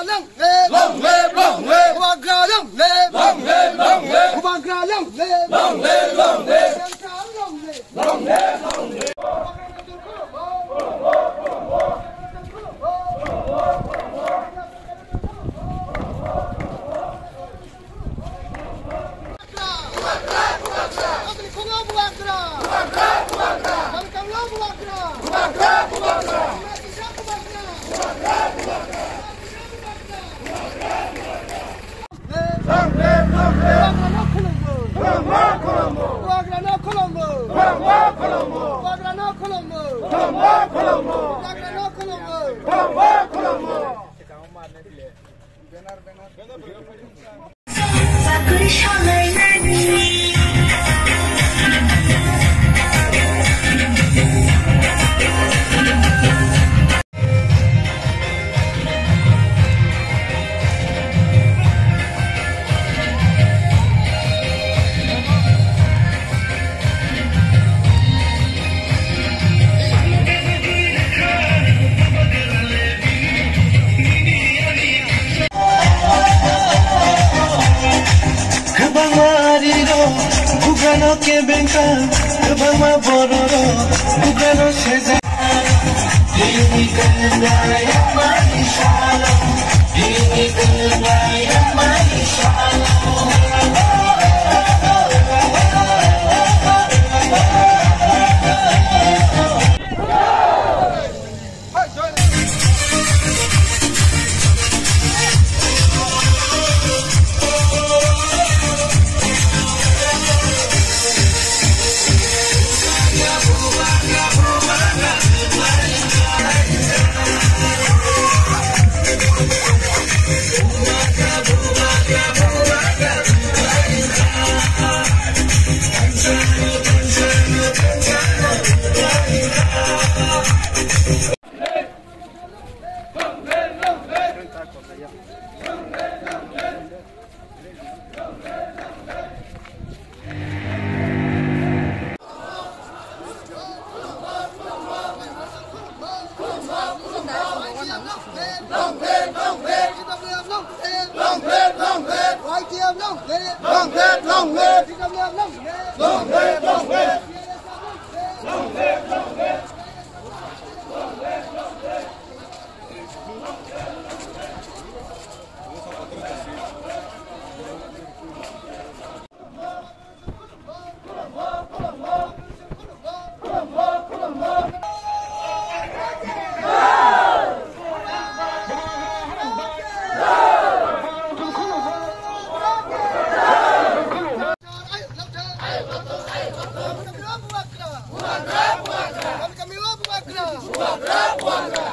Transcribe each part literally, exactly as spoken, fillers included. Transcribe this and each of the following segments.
Long live! Long live, long live! Bubagra long live! Long live, long live! Bubagra long live! Long live, long live! Bubagra long live! Long live, long live! Kwbangma arirok bugrano kebengkha, kwbangma bororok bugrano sejak. Bini kwrwngya mani salo, bini kwrwngya mani salo.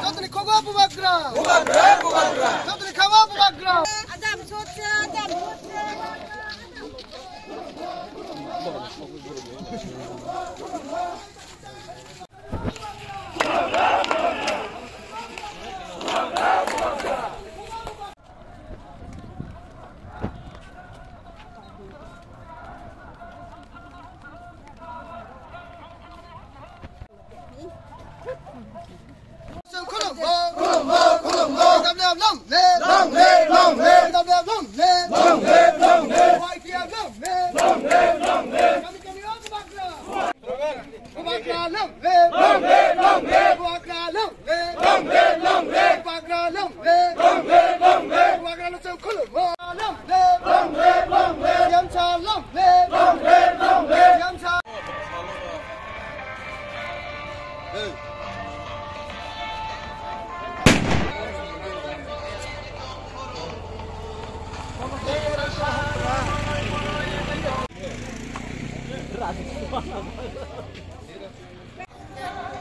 Jotoni khogo bubagra. Bubagra, bubagra. Jotoni khawa bubagra. Adam sotse, adam sotse. Khulumbo, khulumbo, khulumbo. T W F long live. Long live, long live. T W F long live. Long live, long live. Y T F long live. Long live, long live. Kami, kami, oh, Bubagra. Bubagra long live. Long live, long live. Bubagra long live. Long live, long live. Bubagra long live. Long live, long live. Bubagra long live. Khulumbo. Long live, long live. Yamcha long live. Long live, long live. Yamcha.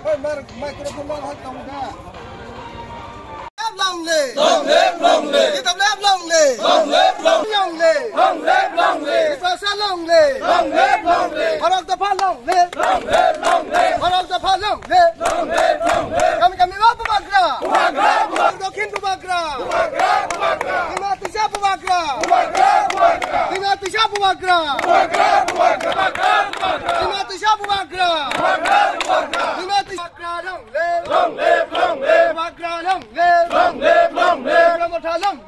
Hey, mar, microphone mang hai tong da. Long live! Long live, long live! T W F long live! Long live, long live! Long live, long live! Long live, long live! Tiprasa long live! Long live, long live! Bharat Dopha long live! Long live, long live! Bharat Dopha long live! Long live, long live! Kami kami o Bubagra! Bubagra, Bubagra! Dokhin Bubagra! Bubagra, Bubagra! Dima Tisa Bubagra! Bubagra, Bubagra! Dima Tisa Bubagra! Bubagra, Bubagra! Dima Tisa Bubagra! Bubagra, Bubagra! Dima Tisa Bubagra long live! Long live, long live! Bubagra long live! Long live, long live! Bubagra Motha long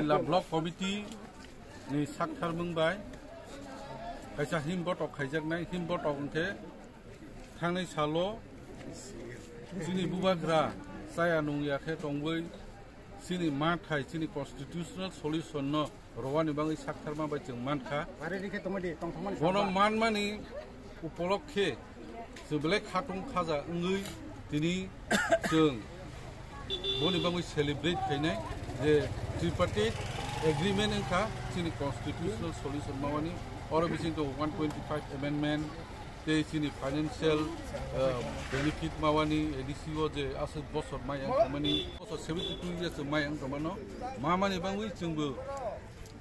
La Block Committee ni sakthar mung bai kaisa himbotok khaijaknai, himbotok hwnkhe thangnai salo chini bubagra chaya nungya khe tongwi chini mathai, chini constitutional solution no rwani bagwi saktharma bai chwng mankha. Ari rikhe tongmadi, tongthokmani Bono samba. Manmani upolokhe chwng belai khatung khaja wngwi tini chwng boni bagwi celebrate khainai je tripartite agreement wngkha chini constitutional solution mawani, oro bisingtwi one twenty-five amendment tei chini financial, uh, benefit mawani, A D C o je aswk bosor mai ang tongmani, bosor seventy-two years mai ang tongmano, mamani bagwi chwngbo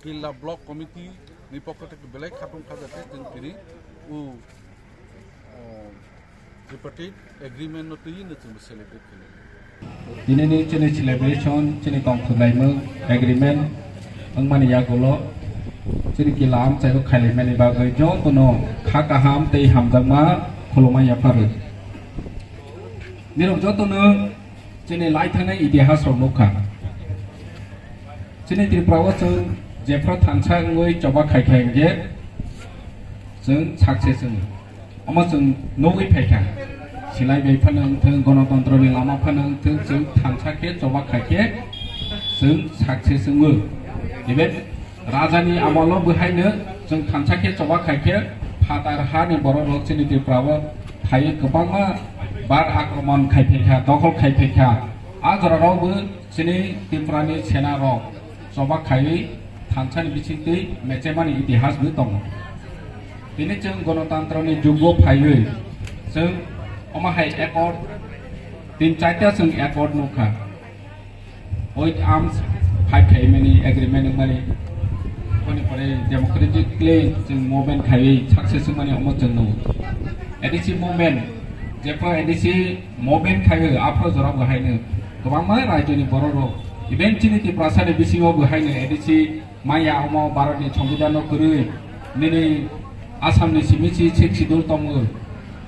Killa Block Committee ni pokho theke belai khatung khaja khe chwng tini u, uh, tripartite agreement no twi no chwngbo celebrate khainai. Tinini chini celebration, chini tongthok laimung agreement wngmani yagulo chini kila amchaio khailaimani bagwi jotono kha kaham tei hamjakma khulumani yapharwi. Nirok jotono chini laithanai itihas rok nukha. Chini Tripura o chwng jephru thansa wngwi choba khai khai hwnkhe chwng success wngo. Omo chwng nugwi phaikha. Silai bai phano wngthwng, gonotontro ni lama phano wngthwng, chwng thansa khe choba khai khe chwng success wngo. Even raja ni amolo bwhaino chwng thansa khe choba khai khe phatar ha ni borok rok chini Tripura o phaiwi kwbangma bar akromon khai phaikha, dokhol khai phaikha. A jora rok bo chini Tripura ni sena rok choba khaiwi thansa ni bisingtwi mechemani itihas bo tongo. Tini chwng gonotantroni jugo phaiwi chwng omo hai accord, tin charta chwng accord nukha. With arms fight khaimani agreement wngmani, boni pore democratically chwng movement khaiwi success wngmani omo chwng nukgo. A D C movement, jepho A D C movement khaiwi aphro jora bo haino kwbangma rajyoni borok rok, even chini Tiprasa ni bisingo bo haino A D C maya omo Bharat ni Songbidan no kwrwi, nini Assam ni simi si Sixth Schedule tongo,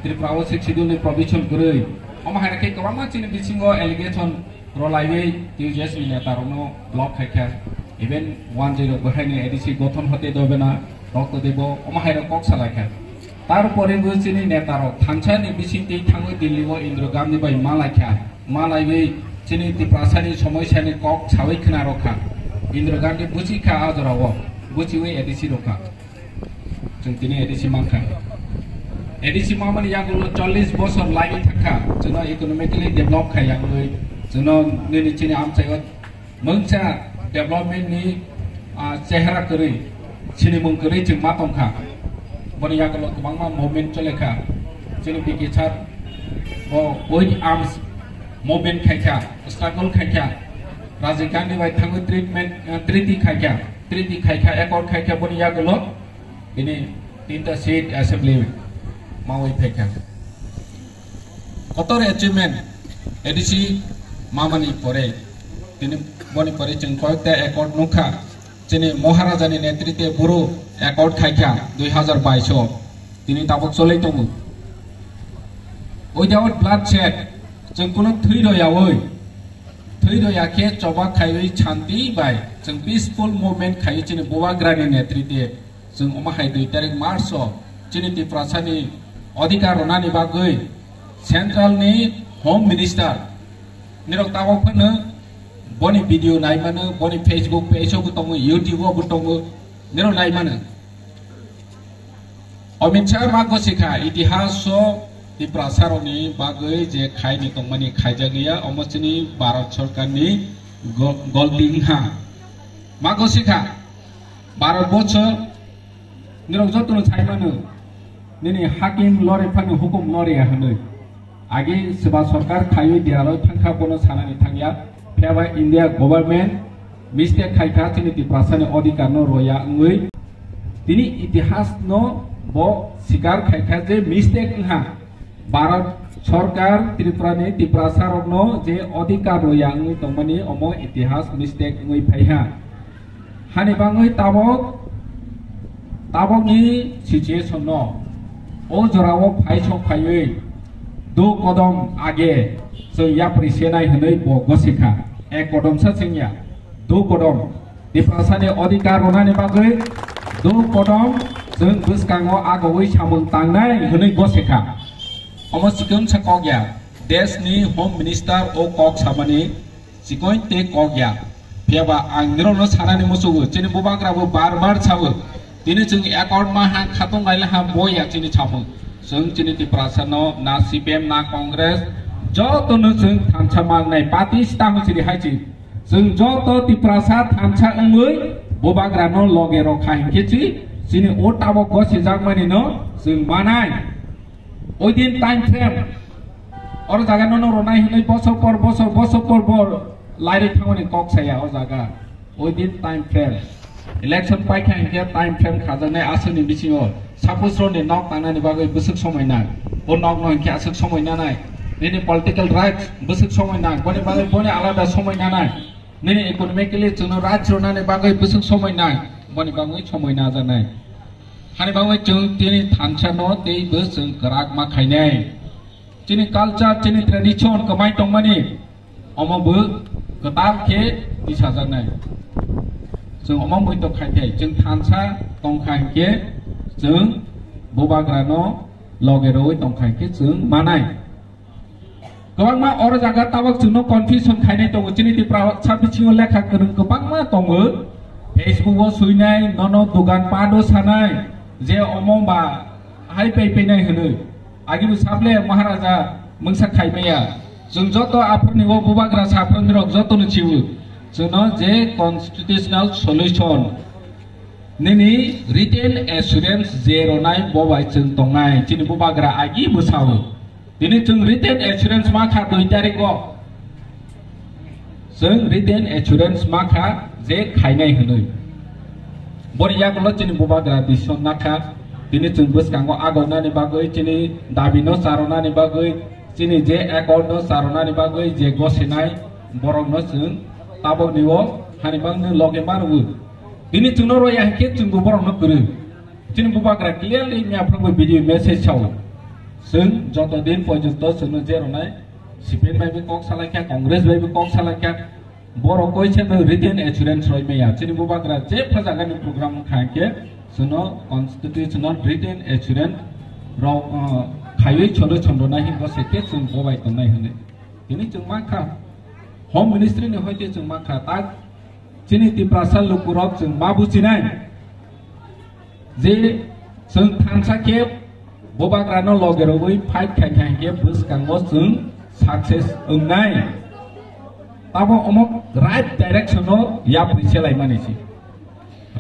Tripura o Sixth Schedule ni provision kwrwi, omo hai khe kwbangma chini bisingo allegation rwlaiwi T U J S ni neta rokno block khaikha, even one zero bo haino A D C gothon hote dobena rokto debo omo hai rok kok salaikha. Tarpore bo chini neta rok thansa ni bisingtwi thangwi Delhi o Indira Gandhi bai malaikha. Malaiwi chini Tiprasani somoisani kok sawi khna rokha. Indira Gandhi buchikha a jorao, buchiwi A D C rokha. Chwng tini A D C mankha. A D C mamani yagulo chollish bosor laiwi thangkha. Chwngno economically develop khai yangwi, chwngno nini chini amchaio mungsa development ni, ah, chehra kwrwi, sinimung kwrwi chwng ma tongkha. Boni yagulo kwbangma movement chole kha. Chini B K sir bo with arms movement khaikha, struggle khaikha. Rajiv Gandhi bai thangwi treatment, ah, treaty khaikha, treaty khaikha, accord khaikha boni yagulo. Bini tinta seat assembly mawi phaikha. Kotor achievement A D C mamani pore, tini boni pore chwng koyekta accord nukha. Chini Maharaja ni netrite buru accord khaikha dui hazar bais o, tini tabuk cholai tongo. Without bloodshed, chwng kunu thwi royawi, thwi roya khe choba khaiwi shanti bai chwng peaceful movement khaiwi chini Bubagra ni netrite Chwng omo hai dui tarik March o chini Tiprasa ni adhikar rwnani bagwi Central ni Home Minister nirok tabok phano boni video nai mano, boni Facebook page o bo tongo, YouTube o bo tongo, nirok nai mano. Amit Shah ma gosikha itihas o Tiprasa rokni bagwi je khaini tongmani khaijak ya, omo chini Bharat Sarkar ni go-, golti wngkha. Ma gosikha. Bharat borsho nirok jotono sai mano, nini hakim lori phano hukum no ria hwnwi. Agi swba sarkar khaiwi deraroi thangkha bono sanani thangya, phiya ba India government mistake khaikha chini Tiprasani adhikar no roya wngwi. Tini itihas no bo sikar khaikha je mistake wngha. Bharat Sarkar Tripura ni Tiprasa rokno je adhikar roya wngwi tongmani omo itihas mistake wngwi phaiha. Hani bangwi tabok, tabokni situation no o jorao phai sok phaiwi du kodom age chwng yapri senai hwnwi bo gosikha. Ek kodom sa chwngya, du kodom. Tiprasani odhikar rwnani bagwi duk kodom chwng bwskango agowi samung tangnai hwnwi gosikha. Omo chikon sa kok ya, desni Home Minister o kok samani chikon tei kok ya. Phiyaba ang nirokno sanani muchugo, chini bubagra bo bar bar sao. Tini chwng accord ma ha khatung gaila ha bo ya chini samung. Chwng chini Tiprasa no na C P M na Congress joto no chwng thansa mangnai party sta ho chiri hai chi. Chwng joto Tiprasa thansa wngwi bubagra no loge rokha hinkhe chi chini o tabok gosijakmani no chwng manai. Oidin time frame. Oro jaga no no ronai hinwi bosor por bosor, bosor por bor lairi thangmani kok saya o jaga. Oidin time frame. Election paikha hinkhe time frame khajaknai aswkni bisingo. Suppose roni nok tangnani bagwi bwswk somoi nang. O nok no hinkhe aswk somoi nanai. Nini political rights bwswk somoi nang. Boni bagwi boni alada somoi nanai. Nini economically chwngno rights rwnani bagwi bwswk somoi nang. Boni bagwi somoi najaknai. Hani bagwi chwng tini thansa no tei bo chwng kwrak ma khainai. Chini culture, chini tradition kwmai tongmani omo bo kwtal khe tisajaknai. Chwng omo mui tong khai thai, chwng thansa tong kha hinkhe chwng bubagra no loge rwi tong kha hinkhe chwng manai. Kwbangma oro jaga tabok chwngno confusion khainai tongo, chini Tiprasa bisingo lekha kwrwng kwbangma tongo, Facebook o suinai, nono dogan pado sanai, je omo ba hai pai painai hwnwi. Agini saple Maharaja mungsa khaimaya. Chwng joto aphurni o bubagra saphurni rok joto no chibu. Chwngno je constitutional solution nini written assurance je ronai bo bai chwng tongnai. Chini bubagra agi bwsao. Tini chwng written assurance ma kha dui tarik o. Chwng written assurance ma kha je khainai hwnwi. Boni yagulo chini bubagra decision nakha. Tini chwng bwskango agonani bagwi, chini dabi no charonani bagwi, chini je accord no charonani bagwi je gosinai borok no chwng tabok ni o hani bang no loge ma rwo. Tini chwngno roya hinkhe chwngbo borok no kwrwi. Chini bubagra clearly miya phangwi video message sao. Chwng joto din porjonto chwngno je ronai C P M bai bo kok salaikha, Congress bai bo kok salaikha. Borok koi se no written assurance roi maya. Chini bubagra je phajagani program kha khe chwngno constitutional written assurance rok, uh, khaiwi cholo chondonai hingo se khe chwng bobai tongnai hwnwi. Tini chwng mankha, Home Ministry ni hoite chwng mankha, tak chini Tiprasa lukurok chwng ma buchinai je chwng thansa khe bubagrano loge rogwi fight khai khai khe bwskango chwng success wngnai. Tamo omo right direction o yapri selaimani si.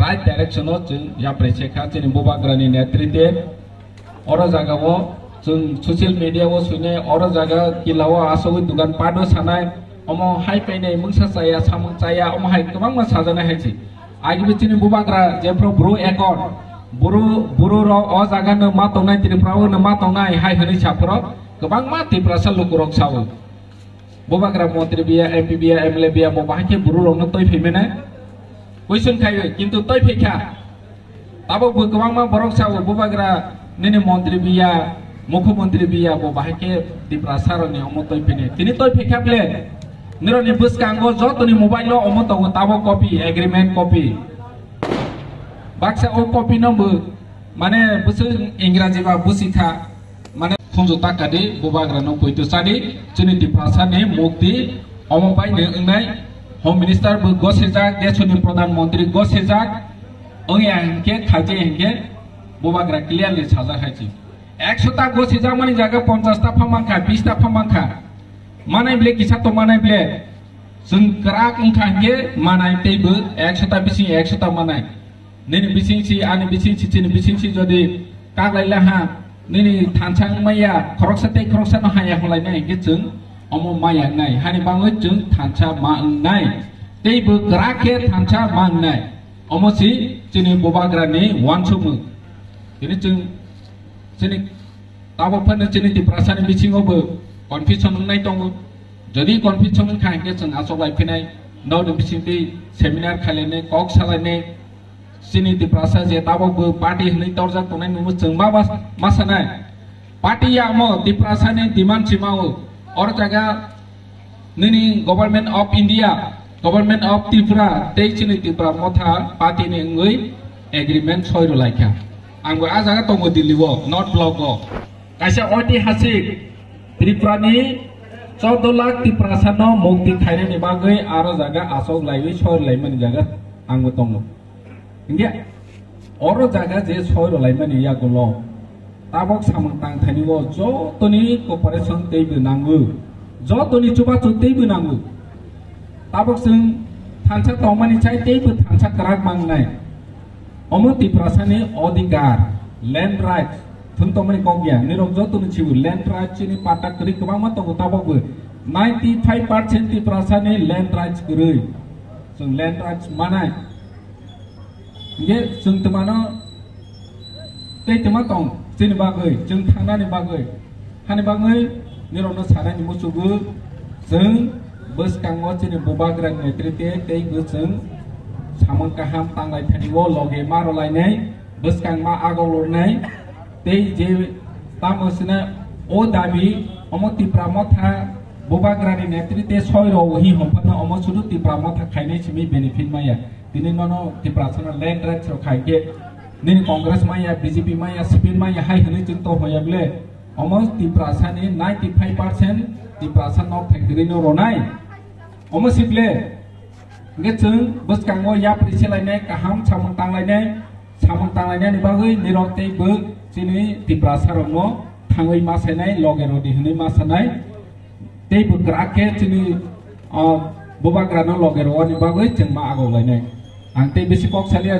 Right direction o chwng yapri sekha chini bubagrani netrite. Oro jaga o chwng social media o suinai, oro jaga kila o asogwi dugan pado sanai, omo hai painai mungsa chaya, samung chaya, omo hai kwbangma sajaknai hai se. Agi bo chini bubagra jephru bru ekor, bru, bru rok o jaga no ma tongnai, Tripura o no ma tongnai hai hwnwi saphuru kwbangma Tiprasa lukurok sao. Bubagra montri biya, M P biya, M L A biya, bo bahai khe buru rokno toi phai mene. Question khaio, kintu toi phai kha. Tabok bo kwbangma borok sao, bubagra nini montri biya, mukhyamantri biya, bo bahai khe Tiprasa rokni omo toi phine. Tini toi phai kha ble, nirokni bwskango jotoni mobile o omo tongo, tabok copy, agreement copy. Baksa o copy no bo, mane bwswk Ingraji ba busi kha. Mane khunju taka di, bubagra no poito chadi, chini Tiprasa ni mukti, omo bai ni wngnai, Home Minister bo gosijak, desoni Pradhan Mantri gosijak, wngya hinkhe, khaje hinkhe, bubagra clearly sajak hai chi. Ekso ta gosijak mani jaga ponchas ta pha mankha, bis ta pha mankha. Manai ble kisa to manai ble, chwng kwrak wngkha hinkhe manai tei bo ekso ta bising ekso ta manai. Nini bising si, ani bising si, chini bising si jodi kaklai laha, nini thansa wngmaya, khoroksa tei khoroksa no haya hwnlai nai hinkhe chwng omo maya wngnai. Hani bangwi chwng thansa ma wngnai. Tei bo kwrak khe thansa ma wngnai. Omo si chini bubagra ni uansukmung. Tini chwng chini Tabok phano chini Tiprasa ni bisingo bo confusion wngnai tongo. Jodi confusion wngkha hinkhe chwng achuk lai phinai, nokni bisingtwi seminar khailainai, kok salainai. Chini Tiprasa je tabok bo party hwnwi torjak tongnai nungbo chwng ma bas-, ma sanai. Party ya omo Tiprasa ni demand si mao. Or jaga nini Government of India Government of Tripura tei chini Tipra Motha party ni wngwi agreement soi rwlaikha. Ang bo a jaga tongo Delhi o, North Block o. Kaisa oitihasik Tripura ni chordo lakh Tiprasa no mukti khainani bagwi aro jaga asok laiwi soi rwlaimani jaga ang bo tongo. Hingke oro jaga je soi rwlaimani yagulo tabok samung tangthani o jotoni cooperation teibo nango, jotoni chubachu teibo nango. Tabok chwng thansa tongmani chai teibo thansa kwrak mangnai. Omo Tiprasani odhikar, land rights, thwng tongmani kok ya. Nirok jotoni chibu land rights chini patta kwrwi kwbangma tongo tabokbo. Ninety five percent Tiprasani land rights kwrwi. Chwng land rights manai. Hingke chwng twmano tei twma tong chini bagwi, chwng thangnani bagwi. Hani bagwi nirokno sanani muchugo chwng bwskango chini bubagrani netrite tei bo chwng samung kaham tanglai thani o loge ma rwlainai, bwskang ma agok lornai. Tei je tamo sina o dabi omo Tipra Motha bubagrani netrite soi rw hi hwnphano omo sudu Tipra Motha khainai simi benefit maya. Tini nono Tiprasano land rights rok khai khe nini Congress maya, B J P maya, C P M maya hai hwnwi chwng tong hoya bwle. Omo Tiprasani ninety five percent Tiprasa nok thai kwrwi no ronai. Omo sible hingke chwng bwskango yapri selainai, kaham samung tanglainai, samung tanglainani bagwi nirok tei bo chini Tiprasa rokno thangwi ma sainai, loge rodi hwnwi ma sanai. Tei bo kwrak khe chini, ah, bubagrano loge rwani bagwi chwng ma agok lainai. Ang tei bisi kok saliya.